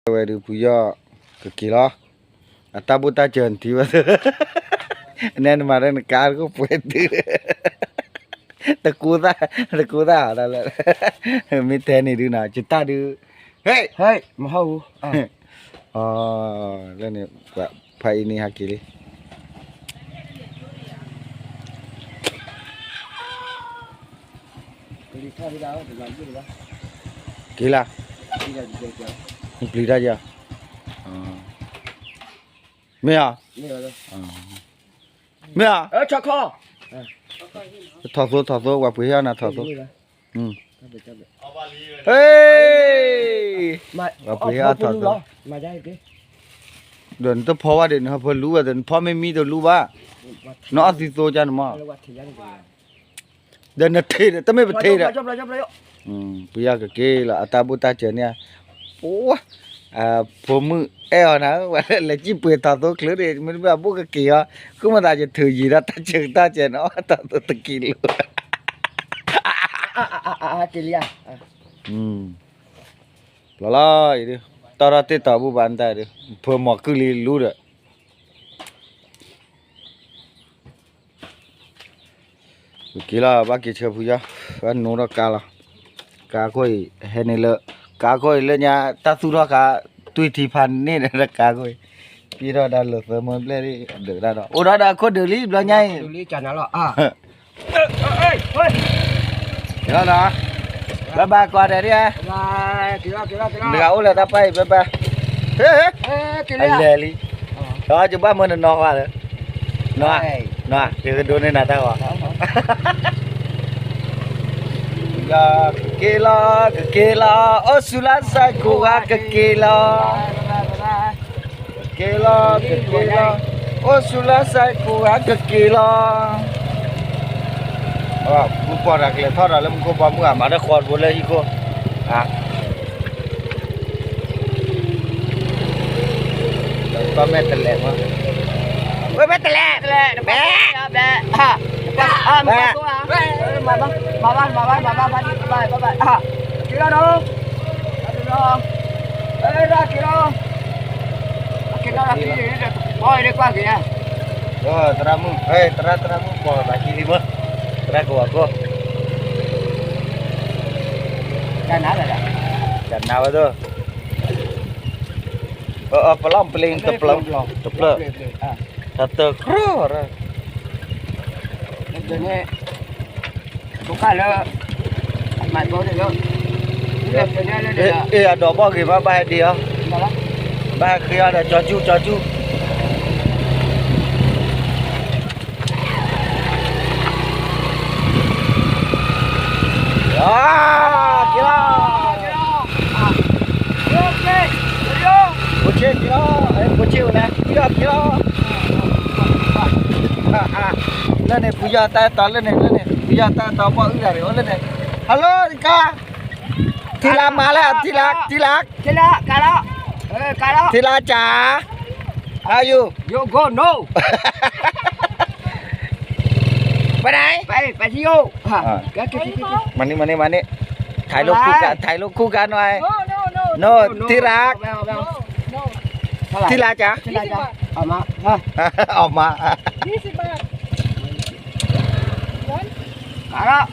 ဝဲဒုးဖုယီၢ်ကက့ၤလီၤ. အတၢ်ဘိၣ်တၢ်စၢၤနထံၣ်ဝဲ, နဲနမၤဒီးနကါတခိၣ်ပှဲၤတုၤ, တကူသၣ်, တကူသၣ်ဟးဒၣ်လၢ, မ့ၢ်တဲန့ၣ်ဒုးနီၤ ယတၢ်ဒုး, ဟဲ, မဟီၣ်ဟူ, လၢန့ၣ်, ဖးအံၤန့ၣ်ဟးက့ၤလံ. က့ၤလၢ်, ပျံၤတၢ်ယၤ, မ့ၢ်ဧါ, မ့ၢ်ဧါ, ထီၣ်သိ ထီၣ်သိ ပှၤပှ့ၤဟ့ၣ်အီၣ်နၤထီၣ်သိ, ပှၤပှ့ၤဟ့ၣ်အီၣ်ထီၣ်သိ, ဒီးနတဖီဝဲဒီး နဟၢဖၢလူဘၣ်ဒီး နဖီမ့ၢ်မံတလူဘၣ်, နအီၣ်သံသိကၢ်န့ၣ်မး, ဒီးနထံၣ်ဒီး တမ့ၢ်ပထံၣ်ဒီး ပယီၤကက့ၤလီၤ အတၢ်ဘိၣ်တၢ်စၢၤန့ၣ်, ပှၤ, ဖိမုၣ်အဲၣ်အီၤနၤ, ဝဲလဲၤစံၣ်ပှ့ၤထီၣ်သိချုးန့ၣ် မ့တမ့ၢ်အဘိၣ်ကက့ၤအီၤ, ဃုမၤသးယထုးယံၤဒီးတၢ်စၢၤတၢ်စဲးန့ၣ် အီၣ်ထီၣ်သိတကံလိၤ, လီၤလီၤအံၤဒုး, တီၢ်ထီၣ်တ့ၢ်တီၤဘူၣ်ဘၣ်နတၢ်ဒုး, ဖၢမီၤကုၢ်လံလူဒီး က့ၤလီၤ ဘၣ်က့ၤဆၢဖုယီၢ်, ဘၣ်နိထီၣ်ကါလီၤ, ကါခိၣ်အံၤ ဟဲန့ၣ်လၢ, ကါခိၣ်အံၤလၢညါ တၢ်သူၣ်ထီၣ်ခါ, တွံၢ်ထံဖးန့ၢ်ဒီးကါခိၣ်အံၤ, ပံထီၣ်ဒၣ်လၢသၢမၢဘျဲၣ်လံ, ဒုးဒၣ်ဒီး အိၣ်ဒီးဒီးခိၣ်ဒုးလံ ဘျီညါအံၤ, က့ၤလီၤလီၤ, ဘၣ်ဘၣ်ကွၢ်ဒီးဒ်ဧါ, တဂၤအိၣ်လၢတၢ်ပၢ်အံၤ ဘၣ်ဘၣ်, ဟ့, အလဲၤလံ, ဒီးယဘၣ်မၢနနီၢ်ဃီလၢ န, န, ယကဒိးန့ၢ်နၤတၢ်ဂီၤ, ကက့ၤလီၤ ကက့ၤလီၤ အိၣ်ဆူလၢစဲးကိးဂၤကက့ၤလီၤ, ကက့ၤလီၤ ကက့ၤလီၤ, အိၣ်ဆူလၢစဲးကိးဂၤကက့ၤလီၤ, မူခိၣ်ပှီၢ်တၢ်ကလဲၤထီၣ်ဒီးလၢမူခိၣ်ပှီၢ်မုၢ်အမၤတၢ်ဃီတဘိလၢဟံၣ်ခိၣ်, ကီၢ်မဲာ်တလဲးမး, ဝဲမဲာ်တလဲး, တလဲး, တလဲး, မၤဘၣ်, မၤဘၣ်, မၤဘၣ်, မၤဘၣ်, မၤဘၣ်, မၤဘၣ်, က့ၤလီၤဒီး, က့ၤလီၤ, က့ၤလီၤ, က့ၤလီၤ, ကွၢ်က့ၤ, သရၣ်မုၣ်, သရၣ်, သရၣ်မုၣ်ပှၤဘၣ်ဟံးလံမး, သရၣ်ကဝီၤကိၢ်, ကနၣ်ဝဲဒၣ်, ပလီၢ်ပလ့ၤတဖျၢၣ်, တဖျၢၣ်, တၢ်တကြၢး, အ့ၣ် အဒိးဘီၣ်ဂ့ၤမး ဘၣ်ဟဲဒံးအီၤ, ဘၣ်ဟဲဃ့အီၤဒီး ကၠီကၠူၣ် ကၠီကၠူၣ် က့ၤလီၤ, က့ၤလီၤ, ဖိဆ့က့ၤလီၤ, ဖိဆ့ဝဲလဲၣ်, က့ၤလီၤ, က့ၤလီၤ, လၢန့ၣ် ဖုယီၢ်တၢ်အဲၣ်တီလၢန့ၣ်, လၢန့ၣ် ဖုယီၢ်တၢ်အဲၣ်တီဘီၣ်အုၣ်တၢ်န့ၣ် အိၣ်လၢန့ၣ်, hello တကါ, ထံလာ်မၤလဲၣ်, ထံလာ်, ထံလာ်, ထံလာ်ကၢ်, ထံလာ်ကၢ်, အယိ, ယိ, ကၢ်, နအိၣ် ไปไหน ไป ไปเที่ยว อ่ะ อ่ะ มานี่ มานี่ มานี่ ถ่ายรูปคู่กัน ถ่ายรูปคู่กันหน่อย no no no no no no ที่รัก ไม่เอา ไม่เอา no no ที่รักจ๋า ที่รักจ๋า เอามา ฮะ เอามา ยี่สิบบาท ตายแล้ว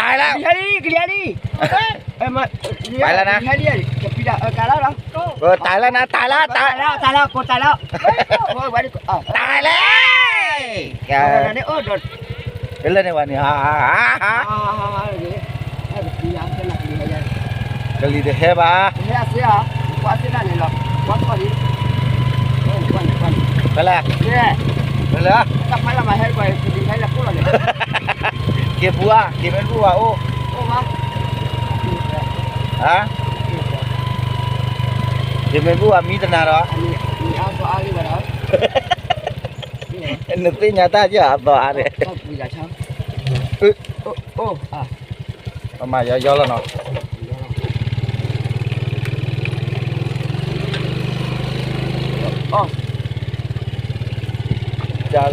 ตายแล้ว เฮ้ย เฮ้ย เฮ้ย ไปแล้วนะ เฮ้ย เฮ้ย จะปิดอ่ะ เออ ตายแล้วเหรอ เออ ตายแล้วนะ ตายแล้ว ตายแล้ว ตายแล้ว กดตายแล้ว เฮ้ย เฮ้ย วันนี้ อ้าว ตายแล้ว แก เออ เดี๋ยว เออ เดี๋ยว เดี๋ยว เรื่องในวันนี้ ฮ่า ฮ่า ฮ่า ฮ่า ကလံၤတဟဲဘၣ် ဟဲအစ့ ကွၢ်စ့ဒၣ်န့ၣ်လီၤ ကွၢ်ကွၢ်လံ ကွၢ်ကွၢ် ကွၢ် ကွၢ် ကွၢ် ဖဲလဲၣ် ကဲ ဖဲလဲၣ် တၢ်ဖးလၢမၤဟဲကွၢ် ကလံၤဟဲလၢကိၣ်လီၤန့ၣ် က့ၤပူၤဧါ က့ၤမ့ၢ်တဘူၣ်ဘၣ်အိၣ် အိၣ်ဘၣ် ဟါ က့ၤမ့ၢ်တဘူၣ်ဘၣ်မံတနၤဒီး နသ့ၣ်ညါတၢ်ယဲၢ်အသီအါန့ၣ် ပမၤယီယီလီၤနီၤ ကလဲ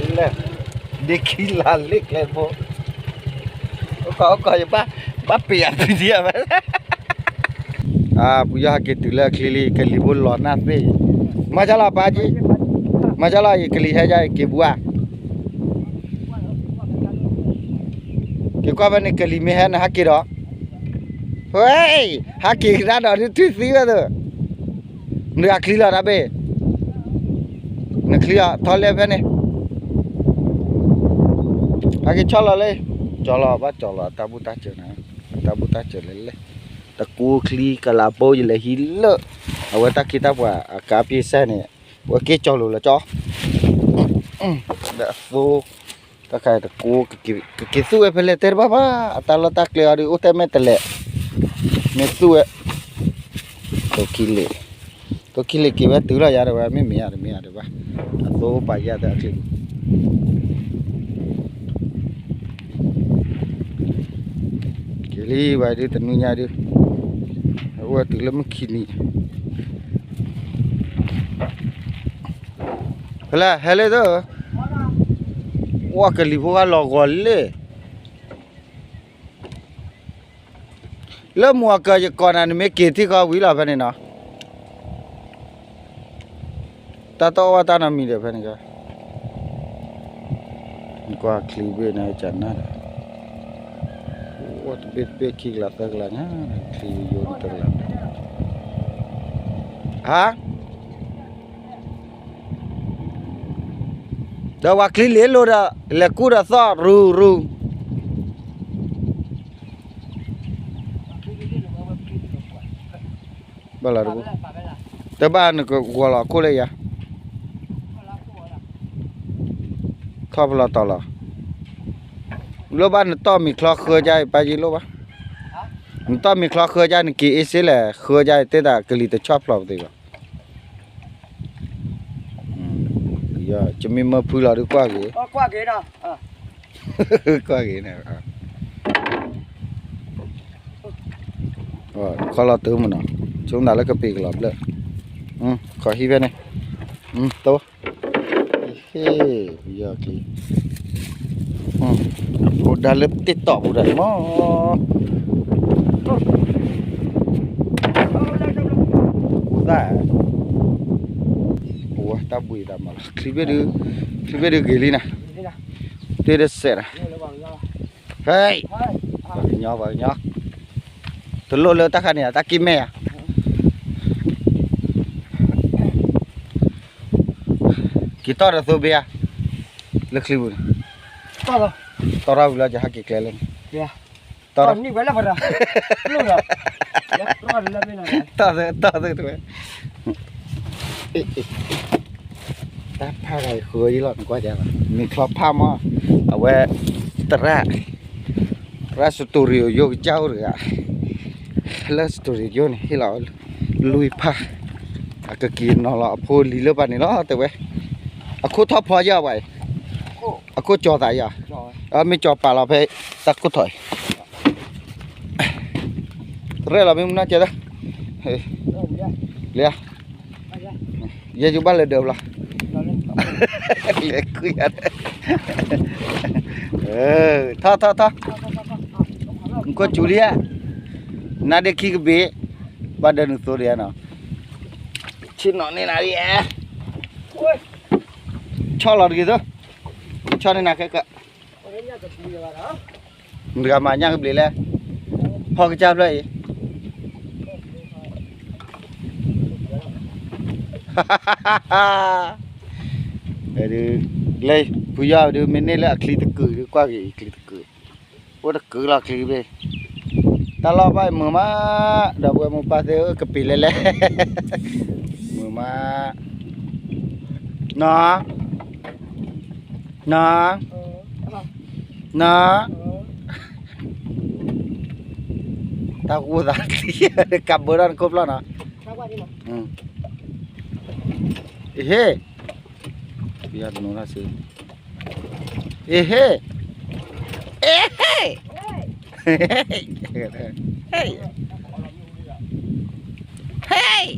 ၣ် ဒ့ခံလါလ့ကျဲဖိ အိၣ်ကီၢ်အိၣ်ကီၢ်ယဘၣ် ဘၣ်ပ့ၤအပံၤဒံးအဝဲ ပူၤယီၢ်ဟဲက့ၤတုၤလၢအချံလံ ကလံၤဖိလီၤနၢ်သ့ၣ်, မၤကၢ်လီၤပာ်ကံ, မၤကၢ်လီၤ ယကလံၤဟဲယါ ယက့ၤဘူးဧါ, က့ၤကွၢ်ဖဲန့ၣ် ကလံၤမ့ၢ်ဟဲနဟဲက့ၤဒီး, ဝဲ, ဟဲက့ၤကဒါဒီး ဒုးထုသံဝဲသၢ, နအချံလီၤတၢ်ဘ့ၣ်, နချံအီၤထီၣ်လဲၣ်ဖဲန့ၣ်, ဟဲက့ၤဆီလီၤလၢ, ကၠီလီၤဘၣ်ကၠီလီၤ အတၢ်ဘူၣ်တၢ်စၢၤန့ၣ်, အတၢ်ဘူၣ်တၢ်စၢၤလဲၣ်လဲၣ်, တကူချံကလးဘိယလဲၤဟံးလၢ, အဝဲတၢ်ခ့တၢ်ပှၤအကါပ့ၤစဲန့ၣ်, ဝဲက့ၤကၠီလိၤလၢကၠီ, ဒီးအသိ တၢ်ခါတကူ, ကက့ၤသူၣ်ဝဲဖဲလဲၣ်တဲတဘၣ်ဘၣ်, အတၢ်လီၢ်တၢ်ကျဲအီၤဒုး အိၣ်ထဲမဲာ်တလဲး, မ့ၢ်သူၣ်ဝဲ, တိခံလ့ၣ်, တိခံလ့ၣ်က့ၤဝဲတုၤလီၤယၤတဝဲ မ့ၢ်မ့ၢ်ယၤတမ့ၢ်ယၤတဘၣ်, အသိပာ်ယၤတၢ်အချံ က့ၤလံဝဲဒုး တနွံညါဒုး, အအိၣ်ဝဲတုၤလၢမုၢ်ခံနံၤ, ဖဲလဲၣ်ဟဲလၢသၢ, ဝဲကလံၤဖိဂၤလီၤဂီၤလၢ လၢမူအကၢၤယကိးနၤ နမ့ၢ်က့ၤထံၣ်ဃီဝံၤလီၤဖဲန့ၣ်နီၤ, တၢ်တအီၣ်ဘၣ်တၢ်နီတမံၤဒီးဖဲန့ၣ်, နကွၢ်ချံဘ့ၣ်န့ၣ်ကနၣ်ဒီး, အိၣ်တဘ့ၣ်တဘ့ၣ်ခံကလးသၢကလးညါ, ချံယိယိတကလး, ဟါ ဒီးပှၤချံလ့လိာ်ဒီး လဲၤကူၣ်ဒီးသီၣ်ရူၤရူၤ, ဘၣ်လီၤတဘူၣ်, တဘၣ်နကဂီၤလီၤအခိၣ်လၢယၤ, ထီၣ်ဖလီၤတီၤလီၤ, လိၣ်ဘၣ်နတီၢ်မ့ၤချီဃၢကါအံၤ ပာ်ယံလိၣ်ဘၣ်, နတီၢ်မ့ၤချီဃၢကါ နက့ၤအ့စ့လဲၣ် ဃၢကါအံၤ တဲတၢ်ကလံၤတဆီၣ်ဖျိးပသ့ဘၣ် ယမ့ၢ်မၢဖုလီၤဒုးကွၢ်က့ၤ, ကွၢ်က့ၤန့ၣ်, ခီလီၤတုၤမ့ၢ်နီၤ, ဆိကမိၣ်လၢကပ့ၤကလီၤဘျၢၣ်, ခီဟံးဖဲန့ၣ်, တိ, ဟ့ၣ်, ယီၤချံ, အိၣ်ဒၣ်လၢတ့ၢ်တီၣ်ပူၤဒၣ်မး, အိၣ်သၣ်, အိၣ်ဝဲတၢ်ဘှံးသးမးလီၤ ချံဘ့ၣ်ဒုး, ချံဘ့ၣ်ဒုးဂ့ၤလံနၤ, တ့ၢ်တစဲးနၤ, ဟဲ, ပှၤကညီ ပှၤကညီ, တလိၣ်လၢတၢ်ခါန့ၣ် တၢ်က့ၢ်မဲာ်ဧါ, က့ၤတီၢ်ဒီးသိဘ့ဧါ, လၢချံပူၤန့ၣ်, တီၢ်ထီၣ်ဝံၤလီၤ ယဟဲက့ၤကျဲလၢန့ၣ်, တီၢ်, တီၢ်, တီၢ်သ့တဝဲ တၢ်ဖးဂၤဃၢယလီၤ နကွၢ်ဒ်လီၤ မ့ၤချီဖးမး, အဝဲ သရၣ်, သရၣ်စတူၤဒီယိကစၢ်အိၣ်တဂၤ, လၢစတူၤဒီယိန့ၣ် ဟ့ၣ်လီၤ လွံၢ်ဖး, အကက့ၤနီၤလီၤအဖိလံၤလၢပှၤန့ၣ်လီၤ တဲဝဲ, အခိၣ်ထီၣ်ဖီယၤဘၣ်အံၤ, အခိၣ်ကၠီၤသးယၤ, မ့ၢ်ကၠီၤပာ်လီၤဖဲ တၢ်ခိၣ်ထီၣ်အံၤ ရဲၣ်လီၤမ့ၢ်မနုၤကဲသၢ, လၢ, ယဲယဘၣ်လဲၤဒၢးဘျီ, လဲၤကွံာ်ယၤ, ထီၣ်ထီၣ်ထီၣ်, နကွၢ်စူၤလံဧါ, နၤဒ့ခံကဘ့ၣ်, ဘၣ်ဒၢးနုာ်သိဒံးဧါနီၤ, ဆ့ၣ်နီၤန့ၢ်နၤဒံးဧါ, ဆီၣ်လီၤတဂ့ၤသိ, ဆီၣ်န့ၢ်နၤခဲကၢ, နတဂၤမၤညၣ်ကဘျံးလဲၣ်, ဖီကစၢ်ဖျၢၣ်အံၤ ဒုး, လၢဖုယီၢ်ဒုး မ့ၢ်န့ၢ်လၢအချံတကုာ်ဒုး ကွၢ်က့ၤအံၤချံတကုာ်, အိၣ်တကုာ်လီၤချံဘ့ၣ်, တၢ်လီၢ်ဘၣ်အံၤမုာ်မး, ဒီပုၢ်ဝဲၢ်မိၢ်ပၢ်သ့ၣ်ဧၢ ကပ့ၤလဲၣ်လဲၣ်, မုာ်မး, နီၤ, နီၤ, နီၤ, တၢ်ဂိၢ်သး ကးဘၢထီၣ်နခိၣ်ဖျီၣ်နီၤ, အ့ဟ့ၣ်, အ့ဟ့ၣ်, အ့ဟ့ၣ်, ဟ့ၣ်, ဟ့ၣ်, ဟ့ၣ်,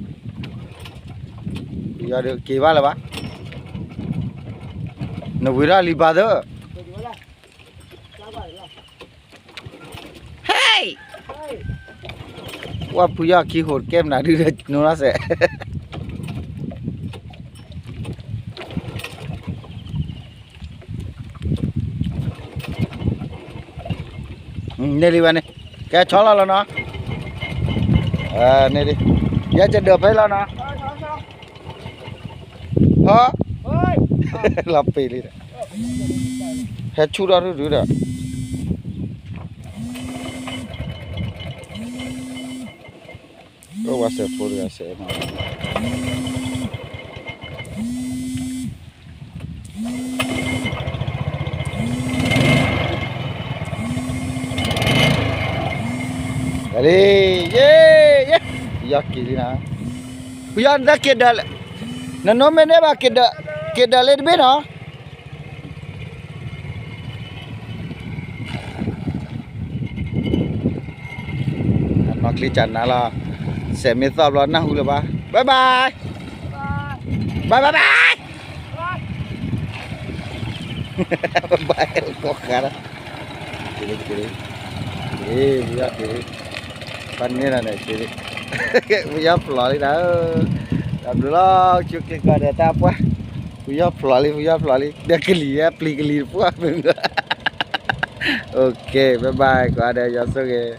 ယၤဒုးက့ၤဘၣ်လၢၤဘၣ်, နဝံၤထီၣ်လံဘၣ်သၢ ဟ့ၣ်, ပှၢ်ဖုယီၢ်ခံဟိးတကဲမနုၤဒုးဒီး နိလီၤစဲး န့ၢ်လံဘၣ်န့ၣ်, ကဲဆီလီၤလီၤနီၤ, န့ၢ်လံ, ယဲကဒၢးဖဲလီၤနီၤ, ဟီ, လီၤပ့ၤလံ, ဟဲဆူၣ်ထီၣ်ဒုဒုဒီး အိၣ်ဝဲစဲးဖိတဂၤစဲးမး, လံ, ယဲ, ယဲ, ဖုယီၢ်က့ၤလံနၤ, ဖုယီၢ်နတၢ်က့ၤဒၢး, နနိမ့ၢ်န့ၢ်ဘၣ်, က့ၤဒၢးလၢတဘ့ၣ်နီၤ နီၢ်ချံကနၤလီၤ, စဲးမ့ၢ်သီၣ်ဘျီနၢ်ဟူလၢၤဘၣ်, bye bye, bye bye, bye bye, bye bye, ကီၢ်ဃာ်လီၤ, က့ၤလံ, က့ၤလံ, က့ၤလံ, ပှၤန့ၢ်လီၤန့ၣ် က့ၤလံ, ဖုယီၢ်ဖျိးလံနၤဧၢ, တၢ်ဘျုးလီၤ, ဆူကျ့ကီၢ်ဒီးတၢ်ပှၢ်, ဖုယီၢ်ဖျိးလံ, ဖုယီၢ်ဖျိးလံ, ဒီးကလံၤ, ပျံၤကလံၤတပှၢ်မုၢ်, OK, bye bye, ကိးဂၤဒဲး ယွၤဆိၣ်ဂ့ၤ